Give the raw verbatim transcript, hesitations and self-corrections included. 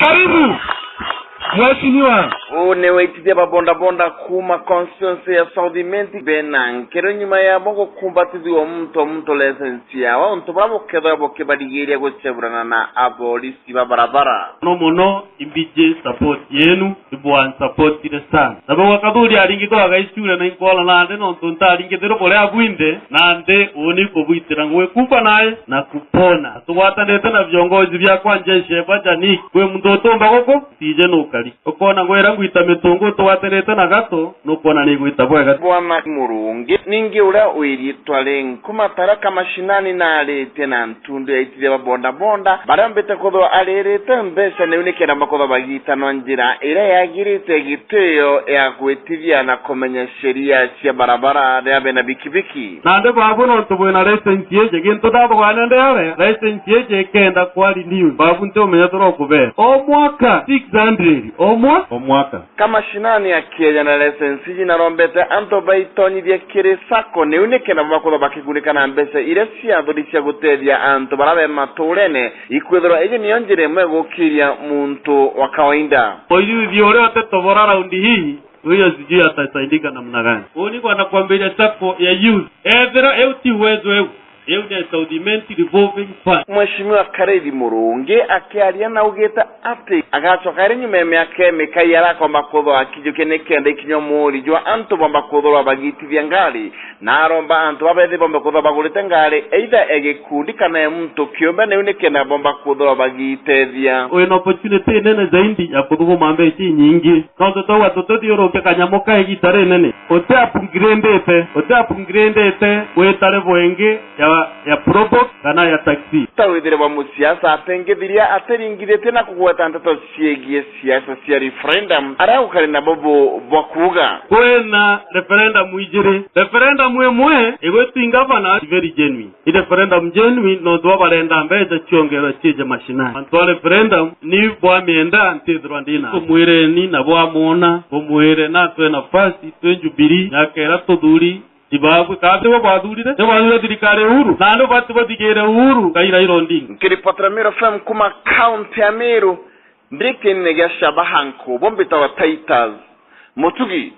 Karibu, mheshimiwa. Uu ni witithia ba bodaboda kuuma constituency ya South Imenti bena nkero nyuma yabo gukumbatithua muntu o muntu license yao, untu buria bukethirwa bukibarigiria gucheburana na aborisi ba barabara. Mono mono imbiji support yenu, ibwansupportire sana. Nabo gwa Kathuri aringithwa agaicura na inkwona nandi nontu ntaringithirwe buria bwinthe, nandi uni kubwitira ngugi kuumba nae na kupona. Tugwatanite na viongozi biakwa njeshi eba Janik, kwi muntu utumba guku, tije nukari. Ukoona ngwira ngwita mitungu tugwatanite na gato, nukwona ni igwita bwega. Bwana Murungi, ningi uria wi riitwa ri Nkumatara Kamashinani naaritie na ntundu ya itithia ba bodaboda, baria mbite kuthwa aririte mbeca niu nikenda makuthwa bagitanwa njira iria yagirite gitio ya gwitithia na kumenya sheria cia barabara riria bena bikibiki. Nandi babu nontu bwina license iji, gintu ndathugania ndi aria, license iji ikenda kwa renew, babu ntiumenya turia ukubera. O mwaka, six hundred, o mwa-, o mwaka. Kamashinani akieja na license iji narombete antu baitonyithie kiri sacco, niu nikenda bakuthwa bakigunika na mbeca iria ciathuri cia gutethia antu baria be maturene, ikwithirwa iji niyo njira imwe igukiria muntu wa kawaida. Muthithia uria utetobora raundi hii, huyo sijui atasaidika namna gani. Uni kwenda kwambiria sacco ya youth. Ethira iu ti uwezo iu. Iu ni South Imenti Revolving Fund. Mheshimiwa Karaithi Murungi akiaria naugite ati agacoka ari nyuma ya miaka imikai arakomba kuthwa akijukia nikenda ikinywa muuri jwa antu bomba kuthurwa bagitithia ngari, na aromba antu babethi bombe kuthwa bagurite ngari either e gikundi kana e muntu kiumbe, niu nikenda bomba kuthurwa bagitethia. Wina opportunity nene zaidi ya kuthuguma mbeca inyingi. Nontu twauga tututhiuruke kanyamu ka igita rinene, uti upgradite, uti upgradite wita level ingi ya, ya Probox kana ya taxi. Ta withire bwa musiasa atingithiria atiringithitie na kugweta nteto ciigie siasa cia referendum, aria gukari nabo bu bwa kuuga. Kwina referendum ijiri. Referendum imwe igwitwa ingavana, very genuine. I referendum genuine, nontu babarenda mbeca ciongerwe ciije mashinani. Antu a referendum ni bwamienda ntithirwa ndina. Bumwireni na bwamwona, bumwire natwe nafasi, twi Jubilee, miaka iria tuthuri, ibabwi, kana tibo bwathurire? Tibo bwathurire thirikari ya Uhuru? Nandi bati bathigire Uhuru, Raila Odinga. Nkiripotera Meru F M kuma kaunti ya Meru, ndi kiini gia Shabaha Nkubu, mbitagwa Titus Mutugi.